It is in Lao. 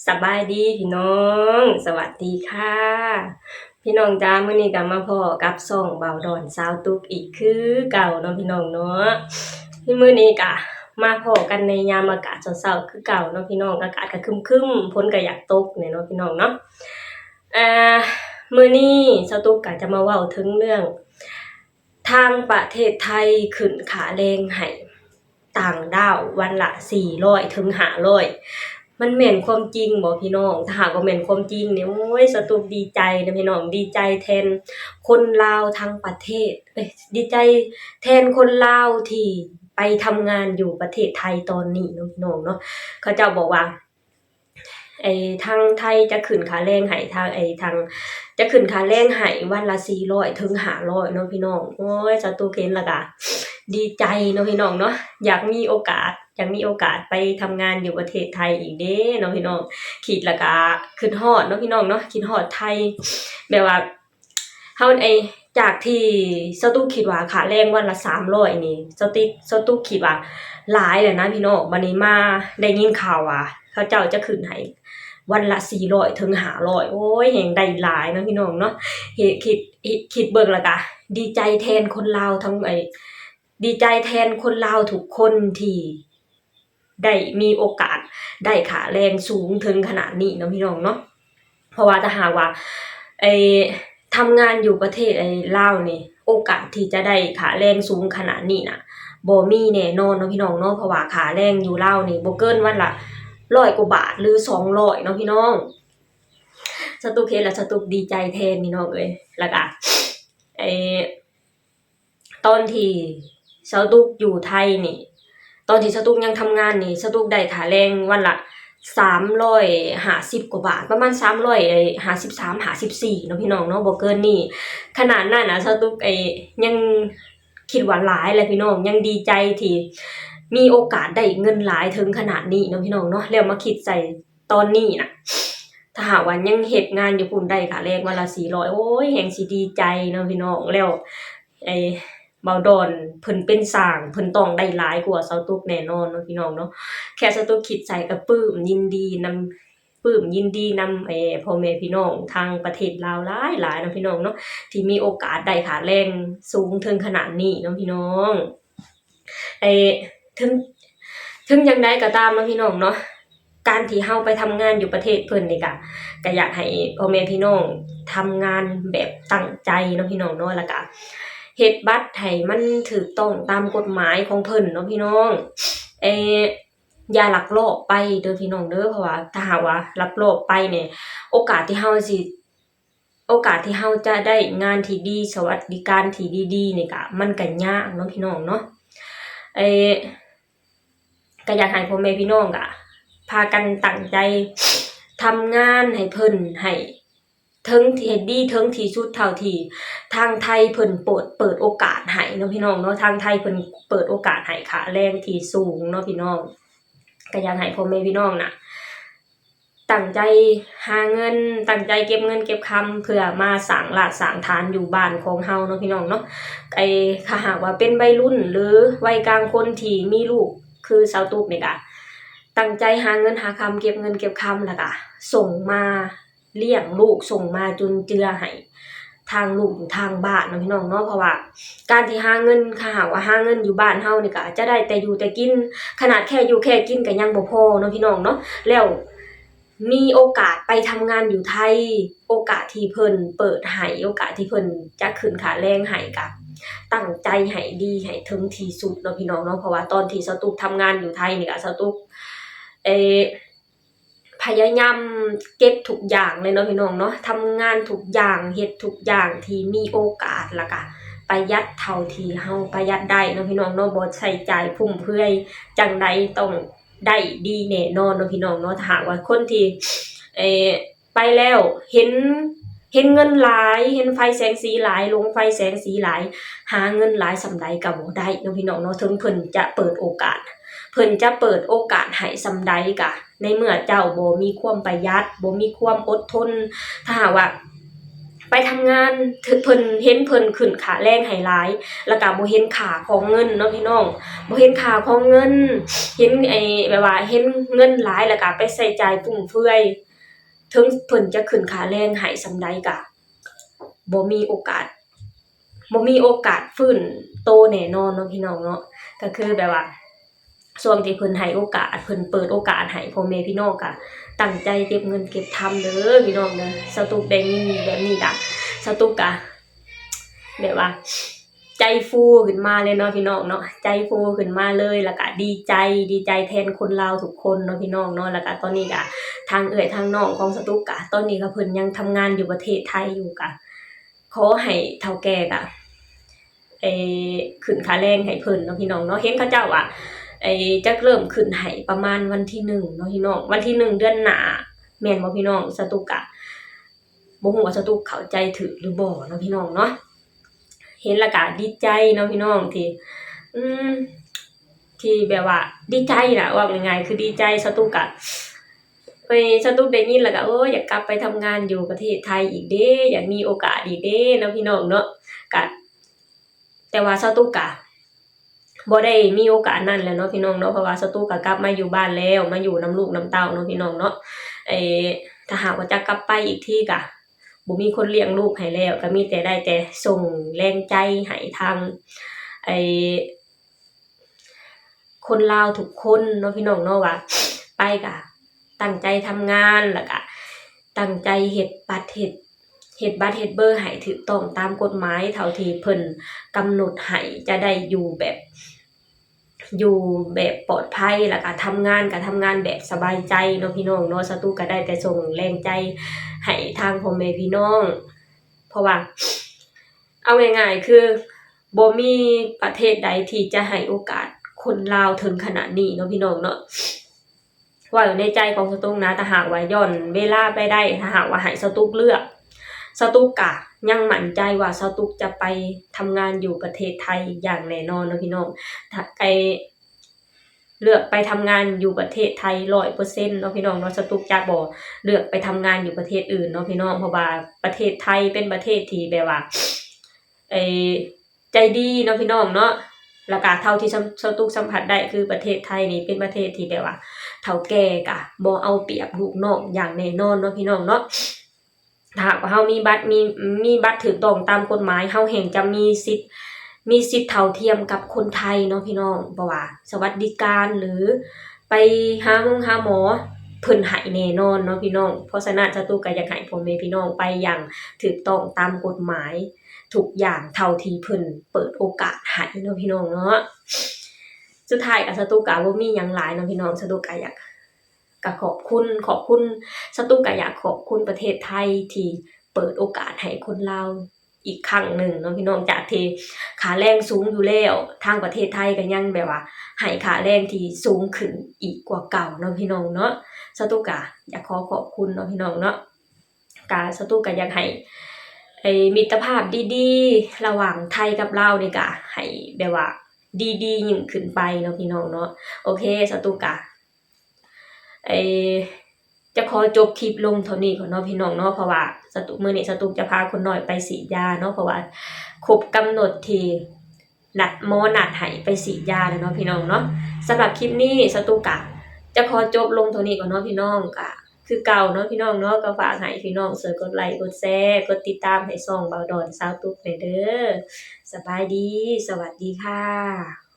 ສະບາຍດີພີ່ນ້ອງ ສະຫວັດດີຄ່ະ ພີ່ນ້ອງຈ້າ ມື້ນີ້ກໍມາພໍ້ກັບຊ່ອງບ່າວດອນຊາວຕຸກອີກຄືເກົ່າເນາະພີ່ນ້ອງເນາະ. ມື້ນີ້ກໍມາພໍ້ກັນໃນຍາມອາກາດເຊົ້າໆຄືເກົ່າເນາະພີ່ນ້ອງ, ອາກາດກໍຄຶ້ມໆ ຝົນກໍຢາກຕົກແດ່ເນາະພີ່ນ້ອງເນາະ. ອ່າ ມື້ນີ້ຊາວຕຸກກໍຈະມາເວົ້າເຖິງເລື່ອງ ທາງປະເທດໄທຂຶ້ນຄ່າແຮງໃຫ້ຕ່າງດ້າວວັນລະສີ່ຮ້ອຍເຖິງຫ້າຮ້ອຍ ມັນແມ່ນຄວາມຈິງບໍ່ພີ່ນ້ອງ? ຖ້າຫາກວ່າແມ່ນຄວາມຈິງນີ້ ໂອ້ຍ ສະຕຸກດີໃຈນະພີ່ນ້ອງ, ດີໃຈແທນຄົນລາວທັງປະເທດ ເອີຍ ດີໃຈແທນຄົນລາວທີ່ໄປທຳງານຢູ່ປະເທດໄທຕອນນີ້ເນາະພີ່ນ້ອງເນາະ. ເຂົາເຈົ້າບອກວ່າ ໄອ້ທາງໄທຈະຂຶ້ນຄ່າແຮງໃຫ້ ທາງ ໄອ້ທາງ ຈະຂຶ້ນຄ່າແຮງໃຫ້ວັນລະສີ່ຮ້ອຍເຖິງຫ້າຮ້ອຍເນາະພີ່ນ້ອງ. ໂອ້ຍ ສາທຸ ເຫັນແລ້ວກະດີໃຈເນາະພີ່ນ້ອງເນາະ, ຢາກມີໂອກາດ ຢາກມີໂອກາດໄປທຳງານຢູ່ປະເທດໄທອີກເດ້ເນາະພີ່ນ້ອງ. ຄິດແລ້ວກະຄິດຮອດເນາະພີ່ນ້ອງເນາະ, ຄິດຮອດໄທ ແບບວ່າ ເຮົາ ໄອ້ ຈາກທີ່ສາວຕຸກຄິດວ່າຄ່າແຮງວັນລະສາມຮ້ອຍນີ້ ສາວຕິ ສາວຕຸກຄິດວ່າຫຼາຍແລ້ວນະພີ່ນ້ອງ. ບັດນີ້ມາໄດ້ຍິນຂ່າວວ່າເຂົາເຈົ້າຈະຂຶ້ນໃຫ້ວັນລະສີ່ຮ້ອຍເຖິງຫ້າຮ້ອຍ ໂອ້ຍ ແຮງໄດ້ຫຼາຍເນາະພີ່ນ້ອງເນາະ. ເຮັດ ຄິດ ເຮັດ ຄິດເບິ່ງແລ້ວກະດີໃຈແທນຄົນລາວທັງ ໄອ້ ດີໃຈແທນຄົນລາວທຸກຄົນທີ່ ໄດ້ມີໂອກາດໄດ້ຄ່າແຮງສູງເຖິງຂະໜາດນີ້ເນາະພີ່ນ້ອງເນາະ. ເພາະວ່າຖ້າຫາກວ່າ ໄອ້ ທຳງານຢູ່ປະເທດ ໄອ້ ລາວນີ້ ໂອກາດທີ່ຈະໄດ້ຄ່າແຮງສູງຂະໜາດນີ້ນະ ບໍ່ມີແນ່ນອນເນາະພີ່ນ້ອງເນາະ. ເພາະວ່າຄ່າແຮງຢູ່ລາວນີ້ບໍ່ເກີນວັນລະຮ້ອຍກວ່າບາດ ຫຼື ສອງຮ້ອຍເນາະພີ່ນ້ອງ. ສາວຕຸກເຫັນແລ້ວ ສາວຕຸກດີໃຈແທນພີ່ນ້ອງເອີຍ. ແລ້ວກະ ໄອ້ ຕອນທີ່ສາວຕຸກຢູ່ໄທນີ້ ຕອນທີ່ສາວຕຸກຍັງທຳງານນີ້ ສາວຕຸກໄດ້ຄ່າແຮງວັນລະສາມຮ້ອຍຫ້າສິບກວ່າບາດ ປະມານສາມຮ້ອຍຫ້າສິບສາມ ຫ້າສິບສີ່ເນາະພີ່ນ້ອງເນາະ, ບໍ່ເກີນນີ້. ຂະໜາດນັ້ນນະ ສາວຕຸກ ໄອ້ ຍັງຄິດວ່າຫຼາຍແຫຼະພີ່ນ້ອງ, ຍັງດີໃຈທີ່ມີໂອກາດໄດ້ເງິນຫຼາຍເຖິງຂະໜາດນີ້ເນາະພີ່ນ້ອງເນາະ. ແລ້ວມາຄິດໃສ່ ຕອນນີ້ນະ ຖ້າຫາກວ່າຍັງເຮັດງານຢູ່ພຸ້ນໄດ້ຄ່າແຮງວັນລະສີ່ຮ້ອຍ ໂອ້ຍ ແຮງຊິດີໃຈເນາະພີ່ນ້ອງ. ແລ້ວ ໄອ້ ບ່າວດອນເພິ່ນເປັນຊ່າງ ເພິ່ນຕ້ອງໄດ້ຫຼາຍກວ່າສາວຕຸກແນ່ນອນເນາະພີ່ນ້ອງເນາະ. ແຄ່ສາວຕຸກຄິດໃສ່ກໍປຶ້ມຍິນດີນຳ ປຶ້ມຍິນດີນຳ ເອີ ພໍ່ແມ່ພີ່ນ້ອງທາງປະເທດລາວຫຼາຍໆເນາະພີ່ນ້ອງເນາະ ທີ່ມີໂອກາດໄດ້ຄ່າແຮງສູງເຖິງຂະໜາດນີ້ເນາະພີ່ນ້ອງ. ເອີ ເຖິງ ເຖິງຢ່າງໃດກໍຕາມເນາະພີ່ນ້ອງເນາະ, ການທີ່ເຮົາໄປທຳງານຢູ່ປະເທດເພິ່ນນີ້ກະ ກະຢາກໃຫ້ພໍ່ແມ່ພີ່ນ້ອງທຳງານແບບຕັ້ງໃຈເນາະພີ່ນ້ອງເນາະ, ແລ້ວກະເຮັດບັດໃຫ້ມັນຖືກຕ້ອງຕາມກົດໝາຍຂອງເພິ່ນເນາະພີ່ນ້ອງ. ເອີ ຢ່າລັກລອບໄປເດີພີ່ນ້ອງເດີ, ເພາະວ່າຖ້າຫາກວ່າລັກລອບໄປນີ້ ໂອກາດທີ່ເຮົາຊິ ໂອກາດທີ່ເຮົາຈະໄດ້ງານທີ່ດີ ສະຫວັດດີການທີ່ດີໆນີ້ກະ ມັນກະຍາກເນາະພີ່ນ້ອງເນາະ. ເອີ ກະຢາກໃຫ້ພໍ່ແມ່ພີ່ນ້ອງກະ ພາກັນຕັ້ງໃຈທຳງານໃຫ້ເພິ່ນ ໃຫ້ເຖິງທີ່ ໃຫ້ດີເຖິງທີ່ສຸດເທົ່າທີ່ທາງໄທເພິ່ນເປີດ ເປີດໂອກາດໃຫ້ເນາະພີ່ນ້ອງເນາະ. ທາງໄທເພິ່ນເປີດໂອກາດໃຫ້ຄ່າແຮງທີ່ສູງເນາະພີ່ນ້ອງ. ກະຢາກໃຫ້ພໍ່ແມ່ພີ່ນ້ອງນະ ຕັ້ງໃຈຫາເງິນ ຕັ້ງໃຈເກັບເງິນເກັບຄຳ ເພື່ອມາສ້າງລາກສ້າງຖານຢູ່ບ້ານຂອງເຮົາເນາະພີ່ນ້ອງເນາະ. ໄອ້ ຖ້າຫາກວ່າເປັນໄວລຸ້ນ ຫຼື ໄວກາງຄົນທີ່ມີລູກຄືສາວຕຸກນີ້ກະ ຕັ້ງໃຈຫາເງິນຫາຄຳ ເກັບເງິນເກັບຄຳ ແລ້ວກະສົ່ງມາລ້ຽງລູກ ສົ່ງມາຈຸນເຈືອໃຫ້ ທາງລູກຢູ່ທາງບ້ານເນາະພີ່ນ້ອງເນາະ. ເພາະວ່າການທີ່ຫາເງິນ ຖ້າຫາກວ່າຫາເງິນຢູ່ບ້ານເຮົານີ້ກະຈະໄດ້ແຕ່ຢູ່ແຕ່ກິນ, ຂະໜາດແຄ່ຢູ່ແຄ່ກິນກະຍັງບໍ່ພໍເນາະພີ່ນ້ອງເນາະ. ແລ້ວມີໂອກາດໄປທຳງານຢູ່ໄທ ໂອກາດທີ່ເພິ່ນເປີດໃຫ້ ໂອກາດທີ່ເພິ່ນຈະຂຶ້ນຄ່າແຮງໃຫ້ກະ ຕັ້ງໃຈໃຫ້ດີໃຫ້ເຖິງທີ່ສຸດເນາະພີ່ນ້ອງເນາະ. ເພາະວ່າຕອນທີ່ສາວຕຸກທຳງານຢູ່ໄທນີ້ກະ ສາວຕຸກ ເອີ ພະຍາຍາມເກັບທຸກຢ່າງເລີຍເນາະພີ່ນ້ອງເນາະ, ທຳງານທຸກຢ່າງ ເຮັດທຸກຢ່າງທີ່ມີໂອກາດ ແລ້ວກະປະຢັດເທົ່າທີ່ເຮົາປະຢັດໄດ້ເນາະພີ່ນ້ອງເນາະ, ບໍ່ໃຊ້ຈ່າຍຟຸມເຟືອຍ. ຈັ່ງໃດຕ້ອງໄດ້ດີແນ່ນອນເນາະພີ່ນ້ອງເນາະ. ຖ້າຫາກວ່າຄົນທີ່ ເອີ ໄປແລ້ວເຫັນ ເຫັນເງິນຫຼາຍ ເຫັນໄຟແສງສີຫຼາຍ ຫຼົງໄຟແສງສີຫຼາຍ ຫາເງິນຫຼາຍສ່ຳໃດກໍບໍ່ໄດ້ເນາະພີ່ນ້ອງເນາະ. ເຖິງເພິ່ນຈະເປີດໂອກາດ ເພິ່ນຈະເປີດໂອກາດໃຫ້ສ່ຳໃດກະ ໃນເມື່ອເຈົ້າບໍ່ມີຄວາມປະຢັດ ບໍ່ມີຄວາມອົດທົນ ຖ້າຫາກວ່າ ໄປທຳງານ ເພິ່ນເຫັນເພິ່ນຂຶ້ນຄ່າແຮງໃຫ້ຫຼາຍ ແລ້ວກະບໍ່ເຫັນຄ່າຂອງເງິນເນາະພີ່ນ້ອງ ບໍ່ເຫັນຄ່າຂອງເງິນ ເຫັນໄອ້ ແບບວ່າເຫັນເງິນຫຼາຍ ແລ້ວກະໄປໃຊ້ຈ່າຍຟຸມເຟືອຍ ເຖິງເພິ່ນຈະຂຶ້ນຄ່າແຮງໃຫ້ສ່ຳໃດກະ ບໍ່ມີໂອກາດ ບໍ່ມີໂອກາດຟື້ນໂຕແນ່ນອນເນາະພີ່ນ້ອງເນາະ ກະຄືແບບວ່າ ຊ່ວງທີ່ເພິ່ນໃຫ້ໂອກາດ ເພິ່ນເປີດໂອກາດໃຫ້ພໍ່ແມ່ພີ່ນ້ອງ ກະຕັ້ງໃຈເກັບເງິນເກັບຄຳເດີພີ່ນ້ອງເດີ ສາວຕຸກໄດ້ຍິນແບບນີ້ກະ ສາວຕຸກກະ ແບບວ່າ ໃຈຟູຂຶ້ນມາເລີຍເນາະພີ່ນ້ອງເນາະ ໃຈຟູຂຶ້ນມາເລີຍ ແລ້ວກະດີໃຈ ດີໃຈແທນຄົນລາວທຸກຄົນເນາະພີ່ນ້ອງເນາະ ແລ້ວກະຕອນນີ້ກະ ທາງເອື້ອຍທາງນ້ອງຂອງສາວຕຸກກະ ຕອນນີ້ກະເພິ່ນຍັງທຳງານຢູ່ປະເທດໄທຢູ່ ກະຂໍໃຫ້ເຖົ້າແກ່ກະ ເອີ ຂຶ້ນຄ່າແຮງໃຫ້ເພິ່ນເນາະພີ່ນ້ອງເນາະ ເຫັນເຂົາເຈົ້າວ່າ ເອີ ຈະເລີ່ມຂຶ້ນໃຫ້ປະມານວັນທີໜຶ່ງເນາະພີ່ນ້ອງ ວັນທີໜຶ່ງເດືອນໜ້າ ແມ່ນບໍ່ພີ່ນ້ອງ ສາວຕຸກກະ ບໍ່ຮູ້ວ່າສາວຕຸກເຂົ້າໃຈຖືກຫຼືບໍ່ເນາະພີ່ນ້ອງເນາະ ເຫັນແລ້ວກະດີໃຈເນາະພີ່ນ້ອງ ທີ່ ອືມ ທີ່ແບບວ່າດີໃຈນະ ເວົ້າງ່າຍໆ ຄືດີໃຈ ສາວຕຸກກະ ເອີຍ ສາວຕຸກໄດ້ຍິນແລ້ວກະ ໂອ້ຍ ຢາກກັບໄປທຳງານຢູ່ປະເທດໄທອີກເດ້ ຢາກມີໂອກາດອີກເດ້ເນາະພີ່ນ້ອງເນາະ ກະ ແຕ່ວ່າສາວຕຸກກະ ບໍ່ໄດ້ມີໂອກາດນັ້ນແລ້ວເນາະພີ່ນ້ອງເນາະ ເພາະວ່າສາວຕຸກກະກັບມາຢູ່ບ້ານແລ້ວ ມາຢູ່ນຳລູກນຳເຕົ້າເນາະພີ່ນ້ອງເນາະ ເອີ ຖ້າຫາກວ່າຈະກັບໄປອີກທີກະ ບໍ່ມີຄົນລ້ຽງລູກໃຫ້ແລ້ວ ກະມີແຕ່ໄດ້ແຕ່ສົ່ງແຮງໃຈໃຫ້ທາງ ເອີ ຄົນລາວທຸກຄົນເນາະພີ່ນ້ອງເນາະ ວ່າໄປກະຕັ້ງໃຈທຳງານ ແລ້ວກະຕັ້ງໃຈເຮັດບັດເຮັດ ເຮັດບັດເຮັດເບີໃຫ້ຖືກຕ້ອງຕາມກົດໝາຍ ເທົ່າທີ່ເພິ່ນກຳນົດໃຫ້ ຈະໄດ້ຢູ່ແບບ ຢູ່ແບບປອດໄພ ແລ້ວກະທຳງານກະທຳງານແບບສະບາຍໃຈເນາະພີ່ນ້ອງເນາະ ສາວຕຸກກະໄດ້ແຕ່ສົ່ງແຮງໃຈໃຫ້ທາງພໍ່ແມ່ພີ່ນ້ອງ ເພາະວ່າ ເອົາງ່າຍໆ ຄື ບໍ່ມີປະເທດໃດທີ່ຈະໃຫ້ໂອກາດຄົນລາວເຖິງຂະໜາດນີ້ເນາະພີ່ນ້ອງເນາະ ເວົ້າໃນໃຈຂອງສາວຕຸກນະ ຖ້າຫາກວ່າຍ້ອນເວລາໄປໄດ້ ຖ້າຫາກວ່າໃຫ້ສາວຕຸກເລືອກ ສາວຕຸກກະຍັງໝັ້ນໃຈວ່າສາວຕຸກຈະໄປທຳງານຢູ່ປະເທດໄທຢ່າງແນ່ນອນເນາະພີ່ນ້ອງ ຖ້າໄກ ເລືອກໄປທຳງານຢູ່ປະເທດໄທຮ້ອຍເປີເຊັນເນາະພີ່ນ້ອງເນາະ ສາວຕຸກຈະບໍ່ເລືອກໄປທຳງານຢູ່ປະເທດອື່ນເນາະພີ່ນ້ອງ ເພາະວ່າປະເທດໄທເປັນປະເທດທີ່ແບບວ່າ ເອີ ໃຈດີເນາະພີ່ນ້ອງເນາະ ແລ້ວກະເທົ່າທີ່ສາວ ສາວຕຸກສຳຜັດໄດ້ ຄືປະເທດໄທນີ້ເປັນປະເທດທີ່ແບບວ່າ ເຖົ້າແກ່ກະບໍ່ເອົາປຽບລູກນ້ອງຢ່າງແນ່ນອນເນາະພີ່ນ້ອງເນາະ ຖ້າຫາກວ່າເຮົາມີບັດ ມີ ມີບັດຖືກຕ້ອງຕາມກົດໝາຍ ເຮົາແຮ່ງຈະມີສິດ ມີສິດເທົ່າທຽມກັບຄົນໄທເນາະພີ່ນ້ອງ ເພາະວ່າສະຫວັດດີການ ຫຼື ໄປຫາໂຮງຫາໝໍ ເພິ່ນໃຫ້ແນ່ນອນເນາະພີ່ນ້ອງ ເພາະສະນັ້ນ ສາວຕຸກກະຢາກໃຫ້ພໍ່ແມ່ພີ່ນ້ອງໄປຢ່າງຖືກຕ້ອງຕາມກົດໝາຍ ທຸກຢ່າງເທົ່າທີ່ເພິ່ນເປີດໂອກາດໃຫ້ເນາະພີ່ນ້ອງເນາະ ສຸດທ້າຍກະ ສາວຕຸກກະບໍ່ມີຫຍັງຫຼາຍເນາະພີ່ນ້ອງ ສາວຕຸກກະຢາກ ກະຂອບຄຸນ ຂອບຄຸນ ສາວຕຸກກະຢາກຂອບຄຸນປະເທດໄທທີ່ເປີດໂອກາດໃຫ້ຄົນລາວອີກຄັ້ງໜຶ່ງເນາະພີ່ນ້ອງ ຈາກທີ່ຄ່າແຮງສູງຢູ່ແລ້ວ ທາງປະເທດໄທກະຍັງແບບວ່າໃຫ້ຄ່າແຮງທີ່ສູງຂຶ້ນອີກກວ່າເກົ່າເນາະພີ່ນ້ອງເນາະ ສາວຕຸກກະຢາກຂໍຂອບຄຸນເນາະພີ່ນ້ອງເນາະ ກະ ສາວຕຸກກະຢາກໃຫ້ ໄອ້ ມິດຕະພາບດີໆ ລະຫວ່າງໄທກັບລາວນີ້ກະໃຫ້ແບບວ່າດີໆ ຍິ່ງຂຶ້ນໄປເນາະພີ່ນ້ອງເນາະ ໂອເຄ ສາວຕຸກກະ ເອີ ຈະຂໍຈົບຄລິບລົງເທົ່ານີ້ກ່ອນເນາະພີ່ນ້ອງເນາະ ເພາະວ່າສາວຕຸກ ມື້ນີ້ສາວຕຸກຈະພາຄົນນ້ອຍໄປສີດຢາເນາະ ເພາະວ່າຄົບກຳນົດທີ່ນັດ ໝໍນັດໃຫ້ໄປສີດຢາແລ້ວເນາະພີ່ນ້ອງເນາະ ສຳລັບຄລິບນີ້ສາວຕຸກກະຈະຂໍຈົບລົງເທົ່ານີ້ກ່ອນເນາະພີ່ນ້ອງ ກະຄືເກົ່າເນາະພີ່ນ້ອງເນາະ ກະຝາກໃຫ້ພີ່ນ້ອງຊ່ວຍກົດໄລ ກົດແຊ ກົດຕິດຕາມໃຫ້ຊ່ອງບ່າວດອນສາວຕຸກແດ່ເດີ ສະບາຍດີ ສະຫວັດດີຄ່ະ.